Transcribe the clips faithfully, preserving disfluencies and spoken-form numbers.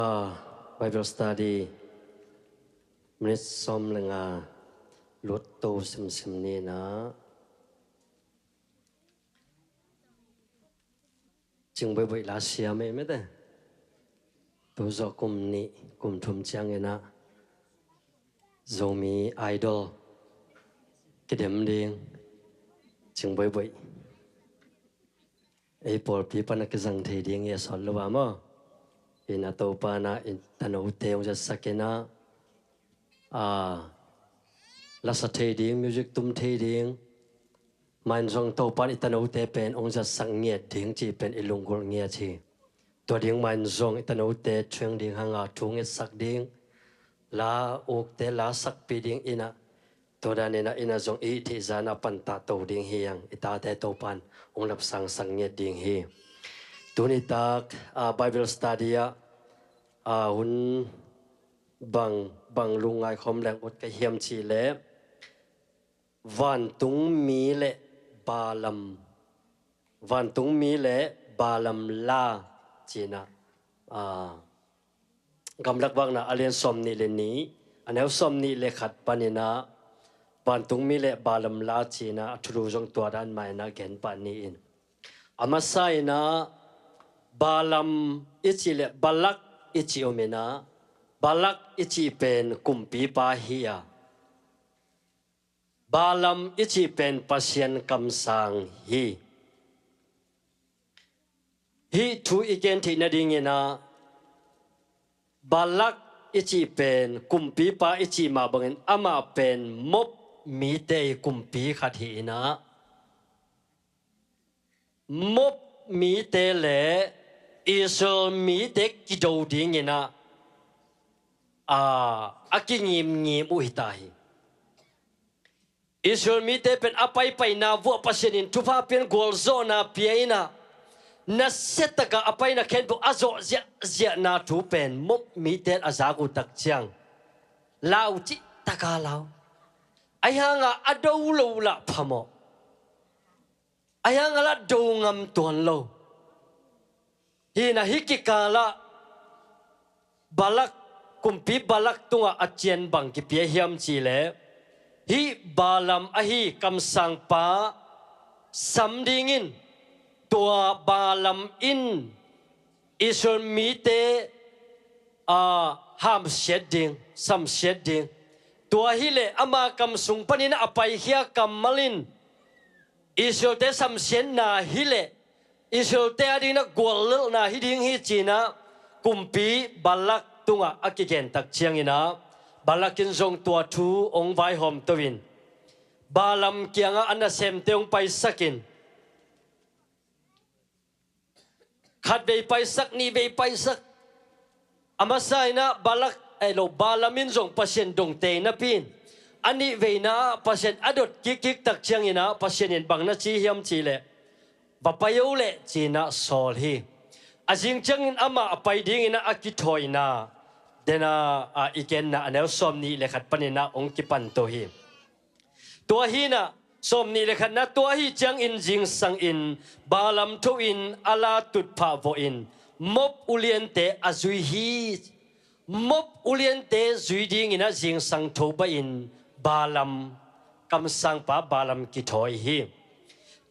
Ah, Bible study minit sawm le nga lut to semsem ni na. Cing boihboih la siam ei mete. Tu zawh kum nih kum thum ciangin ah Zomi Idol kidem ding. Cing boihboih ei pawlpi pan a kizang thei ding hi a sawt lo a maw? Ina Topa na i tanote hong zatsak ina, a, lasa thei ding, music tum thei ding. Main zong Topa in i tanote pen hong zatsak ngiat ding ci pen i lunggulh ngiat hi. Tua ding main zong i tanote thueng ding hanga thu ngetsak ding, la ukte la sakpi ding ina, tua dan ina ina zong i theih zana pantah to ding hi ang. I tate Topa in hong lapsangsak ngiat ding hi. Tuni tak, a, Bible study ah, a, hun bang bang lungngai khawm leng ut ka hiam cih leh, vantungmi le Balaam, vantungmi le Balaam la ci ina, a, Gamlak Vakna a lian sawm nih le nih, a neu sawm nih le khat pan ina, vantungmi le Balaam la ci ina a thulu zong tua dan mah ina gen pah ni in. A masa ina Balaam i cih le Balak i cih om ina, Balak i cih pen kumpipa hi a, Balaam i cih pen Pasian kamsang hi. Hih thu i gen theih nading ina, Balak i cih pen kumpipa i cih mah bangin amah pen Moab mite i kumpi khat hi ina, Moab mite le Israel mite kido ding ina, a, a kingimngim uh hi ta hi. Israel mite pen a paipaina vuah Pasian in thupha pian gualzawhna pia ina, nasia taka a paina khempeuh a zawh ziahziahna thu pen Moab mite a zak uh tak ciang, lau cih taka lau. Ahi hanga a do lo lah phamawh. Ahi hanga lah do ngam tuan lo. Hi ina hih kikalah Balak, kumpi Balak tungah a cian bang kipia hiam cih leh, hih Balaam ahi kamsangpa sam dingin, tua Balaam in Israel mite, a, hamsiat ding, samsiat ding. Tua hileh ama kam sung panin a paikhia kammal in Israelte samsiatna hileh Israelte a dingin a guallelhna hi ding hi ci ina kumpi Balak tungah a kigen tak ciang ina, Balak in zong tua thu hong vaihawm to in, Balaam kiangah a nasemte hong paisak in, khat vei paisak, nih vei paisak. A masa ina Balak, ei lo, Balaam in zong Pasian dongte napi in, a nih veina ah Pasian a dot kikkik tak ciang ina Pasian in bang na ci hiam cih leh, va pai o leh ci ina sawl hi. A zing ciangin amah a pai ding ina a kithawina dena, a, i genna a neu sawm nih le khat pan ina hong kipan to hi. Tua hi ina, sawm nih le khatna, tua ahi ciangin zingsang in Balaam tho in a la tutphah vawh in Moab uliante a zui hi. Moab uliante zui ding ina zingsang tho bah in Balaam, kamsangpa Balaam kithawi hi.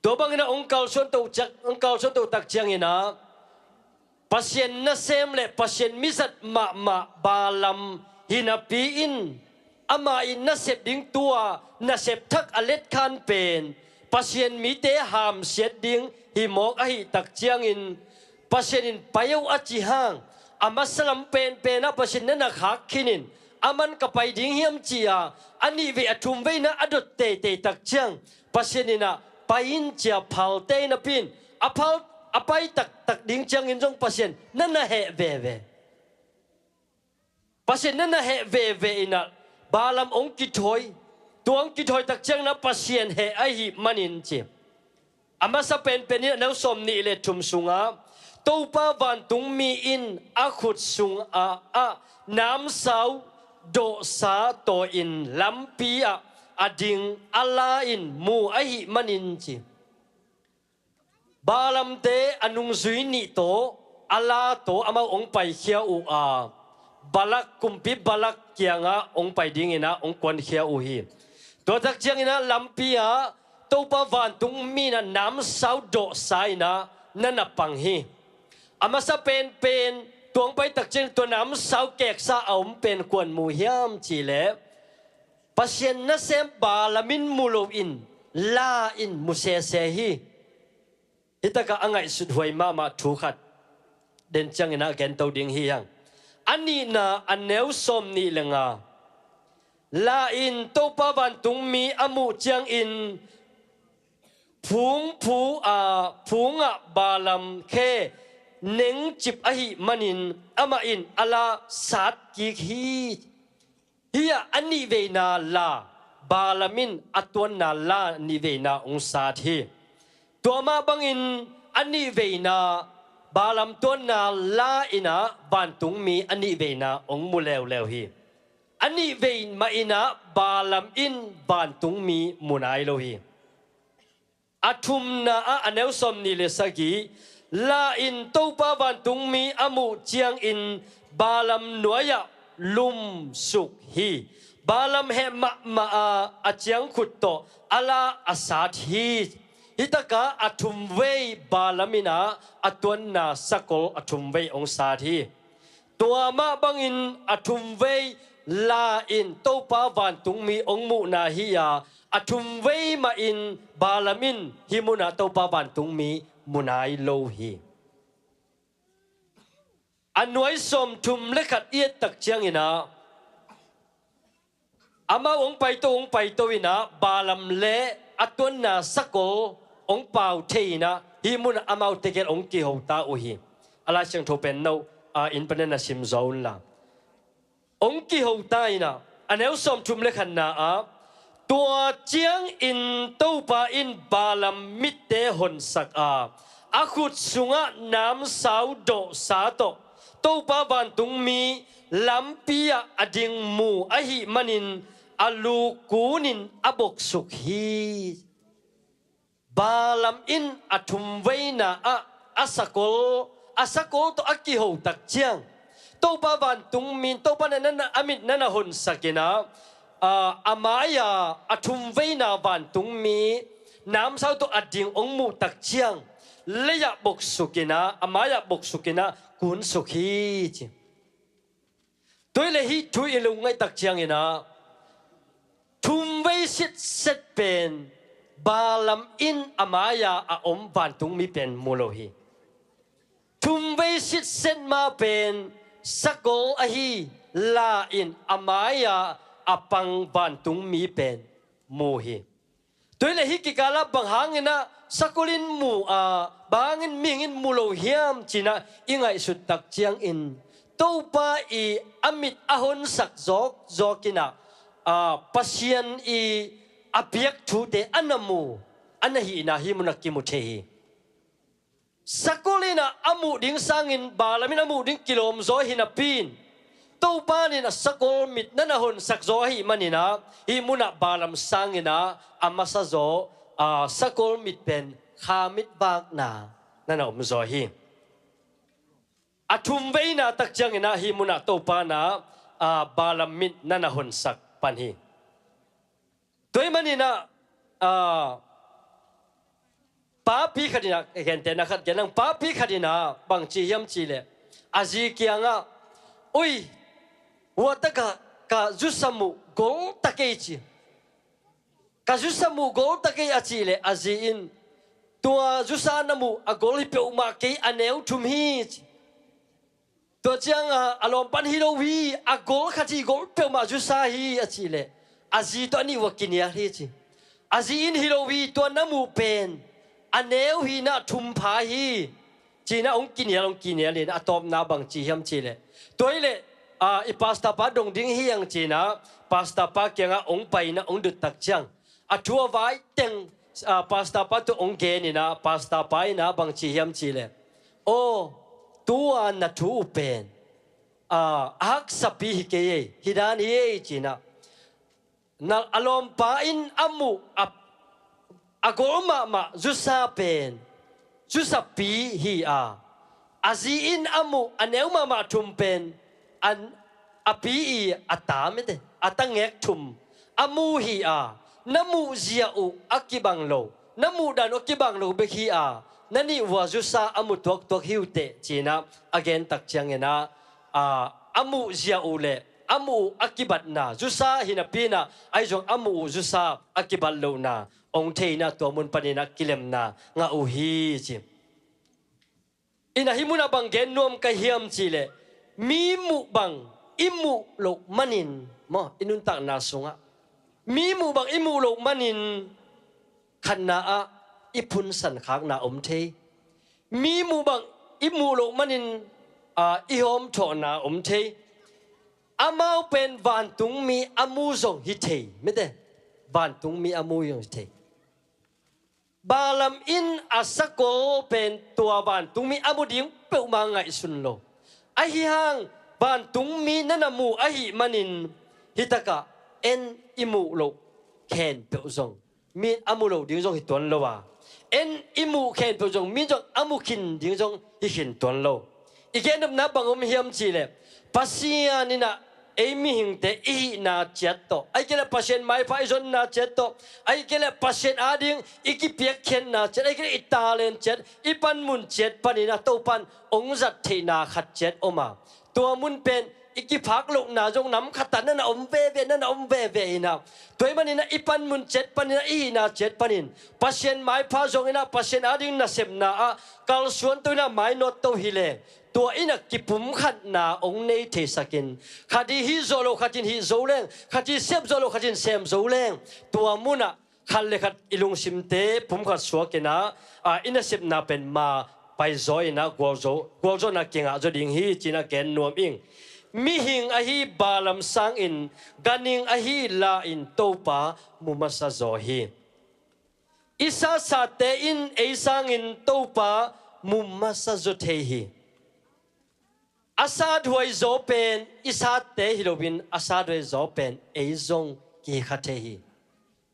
Tua bang ina hong kalsuan to ciang, hong kalsuan to tak ciang ina, Pasian nasem le Pasian mizat mahmah Balaam hi napi in, amah i nasep ding tua nasep thak a letkhan pen Pasian mite hamsiat ding hi mawk ahih tak ciangin, Pasian in pai o a ci hang, a masa lam penpen ah Pasian na na khak khin in, aman ka pai ding hiam ci a, a nih vei a thum veina a dot teitei tak ciang, Pasian ina pai in ci a phal tei napi in, a phal, a pai taktak ding ciangin zong Pasian na na heh veve. Pasian na na heh veve ina Balaam hong kithawi. Tua hong kithawi tak ciang ina Pasian heh ahih manin ci. A masa penpen in a neu sawm nih le thum sungah, Topa vantungmi in a khut sungah, ah, namsau dawhsa tawi in lampi ah a ding a la in mu ahih manin ci. Balaamte a nungzui nih tawh a la tawh amau hong paikhia uh a, Balak, kumpi Balak kiangah hong pai dinginah hong kuankhia uh hi. Tua tak cianginah lampi ah Topa vantungmi inah namsau dawhsa inah na na pang hi. A masa penpen tua hong pai tak ciang tua namsau keksa a om pen kuan mu hiam cihleh, Pasian nasem Balaam in mu loin la in mu sese hi. Hitakah a ngaihsut huai mahmah thu khat den cianginah gento ding hi hang. A nihna a neu sawm nih le nga. La in Topa vantungmi a muh ciangin phungphu a phungah Balaam khe nengcip ahih manin amah in a la sat kik hi. Hi-ah a nihveina la, Balaam in a tuanna la nihveina hong sat hi. Tua mah bangin a nihveina Balaam tuanna la inah vantungmi a nihveina hong mu leuleu hi. A nihvei mah inah Balaam in vantungmi mu nai lo hi. A thumna ah a neu sawm nih le sagih, la in Topa vantungmi a muh ciangin Balaam nuai-ah lumsuk hi. Balaam heh mahmah a, a ciangkhut tawh a la a sat hi. Hitakah a thumvei Balaam inah a tuanna sakol a thumvei hong sat hi. Tua mah bangin a thumvei la in Topa vantungmi hong muhna hi-a, a thumvei mahin Balaam in hih munah Topa vantungmi mu nai lo hi. A nuai sawmthum le khat i et tak cianginah amau hong paito, hong paito inah Balaam le a tuanna sakol hong pau thei inah hih munah amau tegel hong kihota uh hi. A Lai Siangtho pen no a in panin na simzaw unla. Hong kihota inah a neu sawmthum le khatna ah, tua ciangin Topa in Balaam mitte honsak a, a khut sungah namsau dawhsa tawh Topa vantungmi lampi-ah a ding mu ahih manin a lu kunin a boksuk hi. Balaam in a thumveina ah a sakol, a sakol tawh a kiho tak ciang, Topa vantungmi, Topa na, na, na, a mit na na honsak inah, a, a mai-a a thumveina vantungmi namsau tawh a ding hong muh tak ciang, lei-ah boksuk inah, a mai-ah boksuk inah kunsuk hi ci. Tua hi leh hih thu i lungngaih tak cianginah thumvei sitset pen Balaam in a mai-a a om vantungmi pen mu lo hi. Thumvei sitset ma pen sakol ahi la in a mai-a a pang vantungmi pen mu hi. Tua hi leh hih kikalah bang hanginah sakol in mu a, bang hangin mihing in mu lo hiam cinah i ngaihsut tak ciangin, Topa i a mit a honsak zawkzawk inah, a, Pasian i a piak thute a na mu, a na hihna hih munah kimu thei hi. Sakol inah a muh ding sangin Balaam in a muh ding kilawm zaw hi napi in, Topa in a sakol mit na na honsak zaw ahih maninah hih munah Balaam sanginah a masa zaw, a, sakol mit pen kha mit vakna na na om zaw hi. A thumveina tak cianginah hih munah Topa inah, a, Balaam mit na na honsak pan hi. Tua ahih maninah, a, papi khat inah, gentehna khat gen lang, papi khat inah bang ci hiam cihleh, a zi kiangah, ui, huatakah ka zusa muh gol ta kei ci. Ka zusa muh gol ta kei a cihleh, a zi in, tua zusa na muh a gol hi peuhmah kei, a neu thum hi ci. Tua ciangah a lawmpan hi lo hi, a gol khat hi, gol peuhmah zusa hi a cihleh, a zi tawh a nih uh a kinial hi ci. A zi in hi lo hi, tua na muh pen a neu hi inah thum pha hi cinah hong kinial, hong kinial in a tawpna bang ci hiam cihleh, tua hi leh, a, i pastor pa dong ding hi hang cinah pastor pa kiangah hong pai inah hong dut tak ciang, a thu a vai teng, a, pastor pa tawh hong gen inah pastor pa inah bang ci hiam cihleh, aw, tua na thu uh pen, a, a haksapi hi kei ei, hi dan hi ei cinah, na, a lawmpa in a muh a, a gol mahmah zusa pen zusapi hi a, A zi in a muh a neu mahmah thum pen a, a pi i a ta mite, a ta ngek thum a mu hi a, na muh zia uh a kibang lo, na muh dan uh a kibang lo bek hi a, na nih vua zusa a mu tuaktuak hi uh teh, ci-in ah a gen tak ciangin ah, a, a muh zia uh le a muh uh a kibatna, zusa hi napi-in ah ahi zong a muh uh zusa a kibat lohna hong thei-in ah tua mun panin ah kilemna ngah uh hi, ci. Inah hih munah bang gen nuam ka hiam cih leh, mi muh bang i muh loh manin, maw, i nuntakna sungah mi muh bang i muh loh manin khatna ah i phunsan khakna om thei. Mi muh bang i muh loh manin, aa, i hawmthawhna om thei. Amau pen vantungmi a mu zong hi thei, mite. Vantungmi a mu zong hi thei. Balaam in a sakol pen tua vantungmi a mu ding peuhmah ngaihsun lo. Ahi hang vantungmi na na mu ahih manin, hitakah en i muh loh khempeuh zong mi a mu lo ding zong hi tuan lo a, en i muh khempeuh zong mi zong a mu khin ding zong hi khin tuan lo. I gen nopna bang om hiam cih leh, Pasian in ah ei mihingte i hihna ciat tawh, ahih kei leh Pasian maipha i zonna ciat tawh, ahih kei leh Pasian ading i kipiakkhiatna ciat, ahih kei leh i talent ciat, i panmun ciat panin ah Topa'n hong zat theihna khat ciat om a, tua mun pen i kiphak lohna zong nam khatah na na om veve, na na om veve in ah, tua ahih manin ah i panmun ciat panin ah, i hihna ciat panin Pasian maipha zong in ah, Pasian ading nasepna ah kalsuan to in ah mainawt to hi leh, tua in ah kipumkhatna hong nei theisak in, khat in hih zawh loh khat in hih zo leng, khat in sep zawh loh khat in sem zo leng, tua munah khat le khat i lungsimte pumkhat suak in ah, aa, i nasepna pen ma paizaw in ah gualzo, gualzawhna kingah zaw ding hi, ci-in ah gen nuam ing. Mihing ahi Balaam sangin ganhing ahi La in Topa mu masa zaw hi. I satsate in ei sangin Topa mu masa zaw thei hi. A sathuai zaw pen i satte hi loin, a sathuai zaw pen ei zong kihi kha thei hi.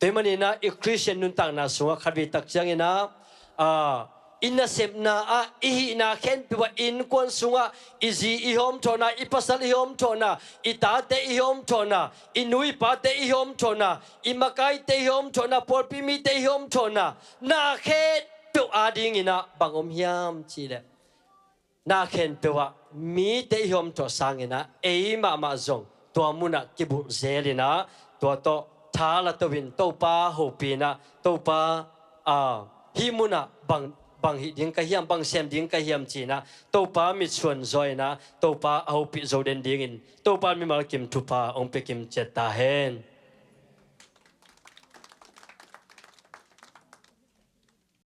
Tua ahih manin ah i Khristian nuntakna sungah khatvei tak ciangin ah, aa, i nasepna ah, i hihna khempeuh ah, i innkuan sungah i zi i hawmthawhna, i pasal i hawmthawhna, i tate i hawmthawhna, i nu i pate i hawmthawhna, i makaite i hawmthawhna, pawlpi mite i hawmthawhna, na khempeuh adingin ah bang om hiam cih leh, na khempeuh ah mite i hawmthawh sangin ah ei mahmah zong tua munah kibulh zel in ah, tua tawh tha la to-in Topa hopih in ah, Topa, aa, hih munah bang, bang hih ding ka hiam, bang sem ding ka hiam, ci-in ah Topa mitsuan zaw in ah Topa a hopih zo den dingin Topa mimal kim thupha hong pia kim ciat ta hen.